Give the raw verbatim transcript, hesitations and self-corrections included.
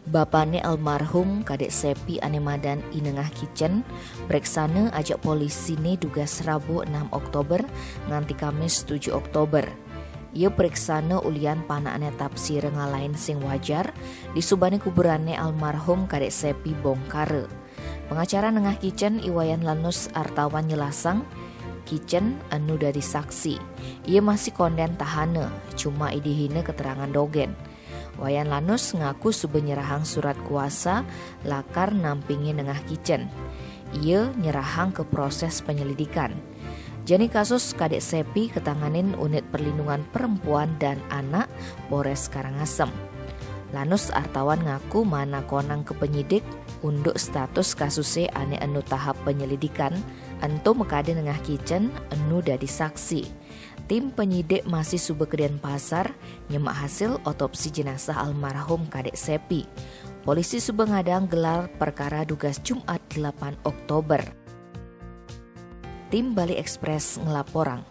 Bapane almarhum Kadek Sepi ane madan I Nengah Kicen, preksane ajak polisine dugas Rabu enam Oktober nganti Kamis tujuh Oktober. Ia preksane ulian panakne tapsire ngalahin sing wajar, disubane kuburane almarhum Kadek Sepi bongkare. Pengacara Nengah Kicen I Wayan Lanus Artawan nyelasang, Kicen enu dadi saksi. Ia masih konden tahane, cuma idihine keterangan dogen. Wayan Lanus ngaku suba nyerahang surat kuasa lakar nampingi Nengah Kicen. Ia nyerahang ke proses penyelidikan. Jani kasus Kadek Sepi ketanganin Unit Perlindungan Perempuan dan Anak Polres Karangasem. Lanus Artawan ngaku maan nakonang ke penyidik unduk status kasuse ane enu tahap penyelidikan, ento makade Nengah Kicen enu dadi saksi. Tim penyidik masih suba ke Denpasar nyemak hasil otopsi jenazah almarhum Kadek Sepi. Polisi suba ngadang gelar perkara dugas Jumat delapan Oktober. Tim Bali Express ngelaporang.